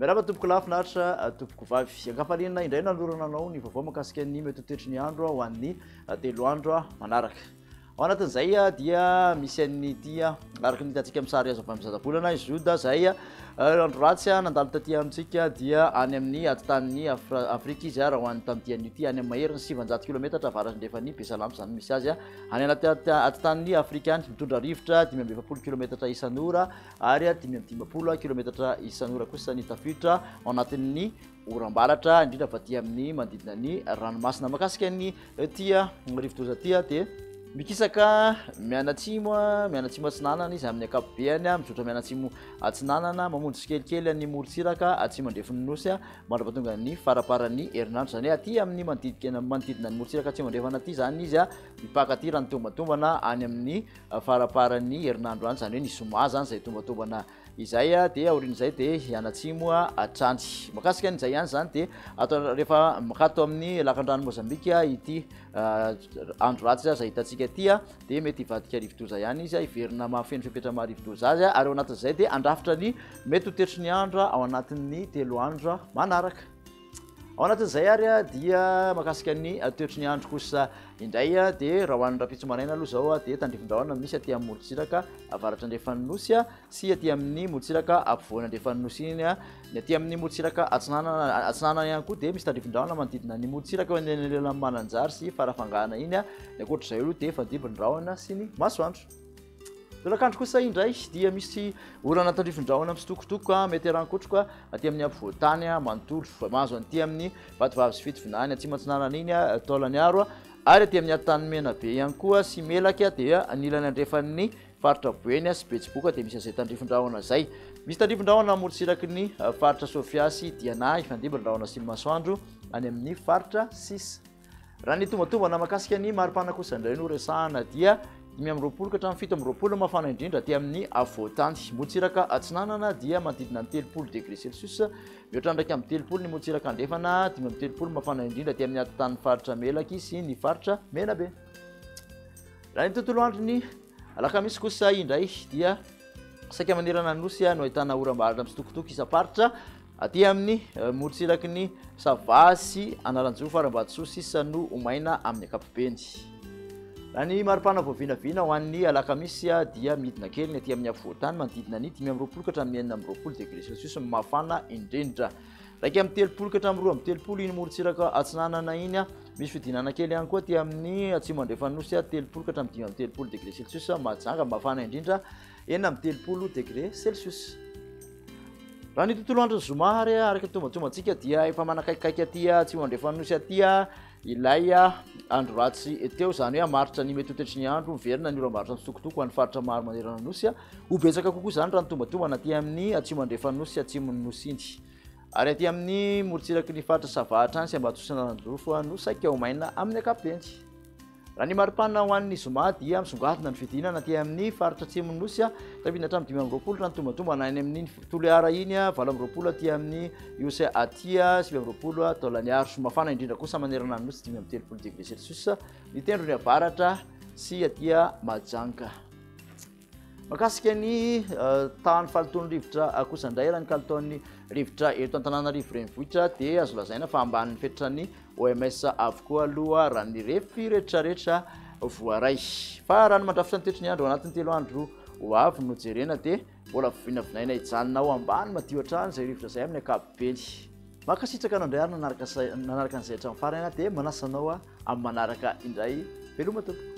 Miarahaba tompoko lahy finaritra tompoko vavy. Ankafaliana indray nanolorana anao ny vaovao mahakasika ny mety ho toetry ny andro ho an'ny 3 andro manaraka. Ao anatin'izay dia misy an'ity araka ny hitantsika amin'ny sary azo avy amin'ny zanabolana i Joda izay andro ratsy nandalo taty amintsika dia any amin'ny atitan'ny Afrika izy raha ho an'ny tamin'ity anio ity any amin'ny maherin'ny 900 kilometatra avaratra-andrefan'ny Besalampy izany misy azy any anaty atitan'ny Afrika any mitondra rivotra 45 kilometatra isan'ora ary 55 kilometatra isan'ora kosa ny tafiotra ao anatin'ny oram-baratra indrindra fa aty amin'ny manodidina ny ranomasina. Mahakasika ny tia rivodoza ity dia mikisaka mianatsimo, mianatsimo atsinanana izy amin'ny ankapobeny, mizotra mianatsimo atsinanana, mamonjy tsikelikely ny morontsiraka atsimo andrefin'ny nosy mandra-pahatonga ny faraparan'ny herinandro. Izany hoe aty amin'ny manodidina ny morontsiraka atsimo andrefana aty izany izy mipaka aty raha ny tombatombana any amin'ny faraparan'ny herinandro any, izany hoe ny zoma izany izay tombatombana izay dia aorian'izay dia hianatsimo hatrany. Mahakasika an'izay ihany izany dia atao rehefa mikato amin'ny lakandrano Mozambika ity andro ratsy izay hitantsika ity dia mety hivadika rivodoza ihany izy, hiverina mahafeno fepetra maha rivodoza azy ary ao anatin'izay dia handrafitra ny mety ho toetry ny andro ao anatin'ny 3 andro manaraka. Ao anatin'izay ary dia mahakasika ny toetry ny andro kosa indray dia raha ho an'ny rahampitso maraina aloha izao dia tandrifin-drahona misy aty amin'ny morontsiraka avaratra andrefan'ny nosy sy aty amin'ny morontsiraka ampovoany andrefan'ny nosy iny. Ny aty amin'ny morontsiraka atsinanana ihany koa dia misy tandrifin-drahona manodidina ny morontsiraka eo anelanelan'ny Mananjary sy Farafangana iny. Ny ankoatr'izay aloha dia mifandimby ny rahona sy ny masoandro. Tolakandro kosa indray dia misy orana tandrifin-drahona misitokotoko mety haran-kotroka aty amin'ny ampovoan-tany manontolo. Mahazo an'ity amin'ny Vatovavy sy Fitovinany atsimo atsinanana iny Taolagnaro ary aty amin'ny Antanimena be ihany koa sy Melaky dia ny ilany andrefan'ny faritra Boeny sy Betsiboka dia misy an'izay tandrifin-drahona izay. Misy tandrifin-drahona amorontsiraky ny faritra Sofia sy Diana hifandimby ny rahona sy ny masoandro any amin'ny faritra sisa. Raha ny tombatombana mahakasika ny maripana kosa indray no resahana dia 25 ka hatramin'ny 27 no mafana indrindra aty amin'ny afovoan-tany. Morontsiraka atsinanana dia manodidina ny 30 degré celsius, mihoatra ny 31 ny morontsiraka andrefana, 35 mafana indrindra aty amin'ny atitan'ny faritra Melaky sy ny faritra Menabe. Raha ny tontolo andron'ny alakamisy kosa indray dia saika manerana ny nosy no ahitana oram-baratra misitokotoko isam-paritra aty amin'ny morontsiraky ny Sava sy Analanjirofo ary Ambatosoa sisa no ho maina amin'ny ankapobeny. Raha ny maripana voavinavina ho an'ny alakamisy dia midina kely ny aty amin'ny afovoan-tany manodidina ny 25 ka hatramin'ny 26 degré celsius no mafana indrindra. 31 ka hatramin'ny 32 iny morontsiraka atsinanana iny. Misy fidinana kely ihany koa aty amin'ny atsimo andrefan'ny nosy 30 ka hatramin'ny 35 degré celsius. Mahajanga mafana indrindra 36 degré celsius. Raha ny tontolo andron'ny zoma ary araka ny tombantombantsika dia efa manakaikikaiky aty atsimo andrefan'ny nosy aty ilay andro ratsy teo, izany hoe hamaritra ny mety ho toetry ny andro, miverina ny oram-baratra mitsitokotoko ho an'ny faritra maro manerana ny nosy. Ho betsaka kokoa izany raha ny tombatombana aty amin'ny atsimo andrefan'ny nosy sy atsimon'ny nosy iny. Ary aty amin'ny morontsiraky ny faritra Sava hatrany sy Ambatosoa sy Analanjirofo no saika ho maina amin'ny ankapobeny. Raha ny maripana ho an'ny zoma dia misongadina ny fidinana aty amin'ny faritra atsimon'ny nosy, tafidina hatramin'ny 25 raha ny tombatombana any amin'ny Toliara iny, 28 aty amin'ny Ihosy aty, 29 Taolagnaro. Mafana indrindra kosa manerana ny nosy 35 degré celsius ny tendrony avaratra sy aty Mahajanga. Mahakasika ny tahan'ny fahalotoan'ny rivotra kosa indray, raha ny kalitaon'ny rivotra eto Antananarivo renivohitra dia azo lazaina fa ambanin'ny fetran'ny OMS avokoa aloha raha ny refy rehetrarehetra voaray. Fa raha ny mandrafitra ny toetry ny andro ao anatin'ny 3 andro ho avy no jerena dia mbola vinavinaina hijanona ao ambany madio hatrany izay rivotra izay amin'ny ankapobeny. Mankasitraka anao indray ary nanaraka an'izay hatramin'ny farany dia manasa anao amin'ny manaraka indray. Veloma tompoko.